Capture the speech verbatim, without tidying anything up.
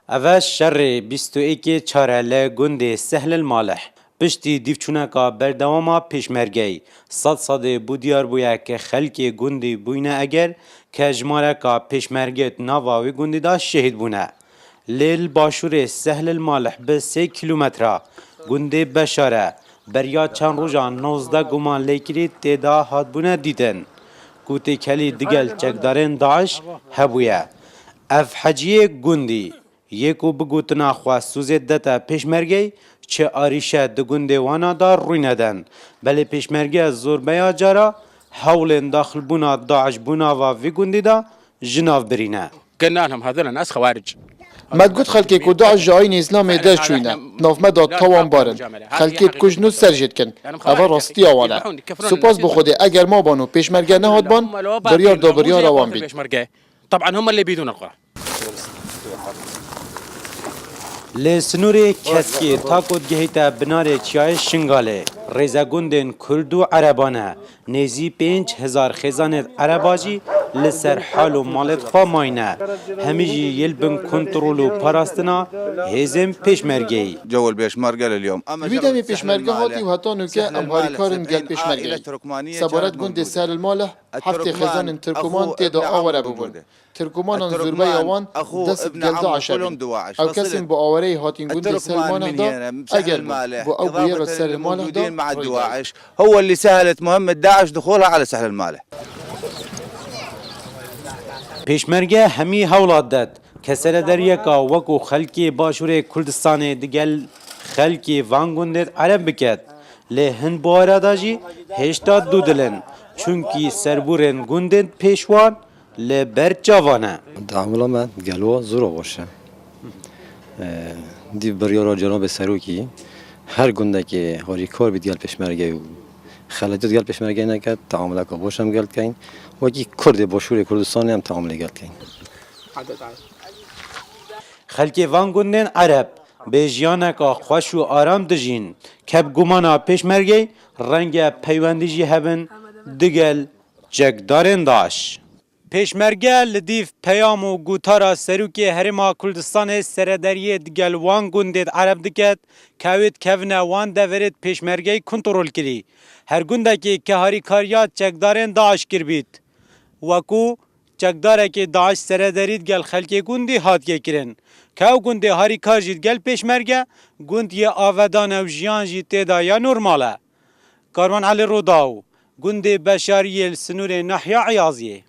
Eve şerê bîst û êkê çare li gundê Sehlil Malih. Piştî dîvçûneka berdewama pêşmergeyî, sed sedê bû diyar bûye ke xelkê gundî bûyne eger ke jimareka pêşmergê di nava wî gundî de şehîd bûne. Lê li başûrê Sehlil Malih bi sê kîlometre gundê Beşare beriya çend rojan nozdeh gumanlêkirî tê de hatbûne dîtin ku têkelî digel çekdarên DAIŞ hebûye. Ev heciyê gundî yê ku bi gotina xwe sûzê dete pêşmergeyî, çi arîşe di gundê wana de rûy nedin. Belê pêşmerge zorbeya cara hewlên daxilbûna DAIŞ bo nava vî gundî de ji nav birîne. قلنا لهم هذول الناس خوارج. Me digot xelkê ku DAIŞ ji ayînê Îslamê derçûyne, di nav me de tawanbar in. Xelkê dikujin û ser jê dikin. Eva rastiya wan e. Spas bo Xwedê, eger mabano pêşmerge nehatban, biryar da biryara wan bît. طبعا هم اللي بيدون القرى. Li sinûrê Keskê ta ku digihîte binarê çiyayê Şingalê, rêzegundên Kurd û Ereban e. Nêzî pênc hezar xêzanê Ereba jî li ser hal û malê xwe mayîne. Hemî jî yê li bin kontrol û parastina hêzên pêşmergeyî. جو البيشمركة لليوم. Wî demê pêşmerge hatî û heta nûke em harîkar in gel pêşmergeyî. Sebaret gundê Sehlil Malih, heftê xêzanên Tirkoman tê de aware bûbûn. Tirkomanan zûrbeya wan dest bi gel DAIŞ e bûn. Ew kesên bi awareyî hatîn gundê Sehlil Malih de, eger bûn, bo ew bûyera Sehlil Malih de rûy da. هو اللي سهلت مهمة داعش دخولها على سهل المالح. Pêşmerge hemî hewla det ke serederiyeka wekû xelkê Başûrê Kurdistanê digel xelkê van gundên Ereb biket. Lê hin buhara de jî hêşta dûdil in, çunkî serbûrên gundên pêş wan li ber çavan e. Teamula me gelo zor û baş e. Ee, Dîv biryara Cenabê Serokî, her gundekê harîkar bît gel pêşmergeyê û xeletiyat gel pêşmergeyê neket, teamuleka baş em gel dikeyn. Wekî Kurdê Başûrê Kurdistanê em teamulê gel dikeyn. Xelkê van gundên Ereb bi jiyaneka xweş û aram dijîn, kep gumana pêşmergeyê renge peywendî jî hebin digel çekdarên DAIŞ. Pêşmerge li dîv peyam û gotara Serokê Herêma Kurdistanê serederiyê digel wan gundê Ereb diket, ke ew ê dikevine wan deverê pêşmergeyî kontrol kirî. Her gundekê ke harîkariya çekdarên DAIŞ kiribît, wekû çekdarekê DAIŞ serederî digel xelkê gundî hatiye kirin. Ke ew gundê harîkar jî digel pêşmerge, gund yê avedan e û jiyan jî tê de ya normal e. Karwan Elî Rûdaw, gundê Beşariyê li sinûrê Nahya Eyaziyê.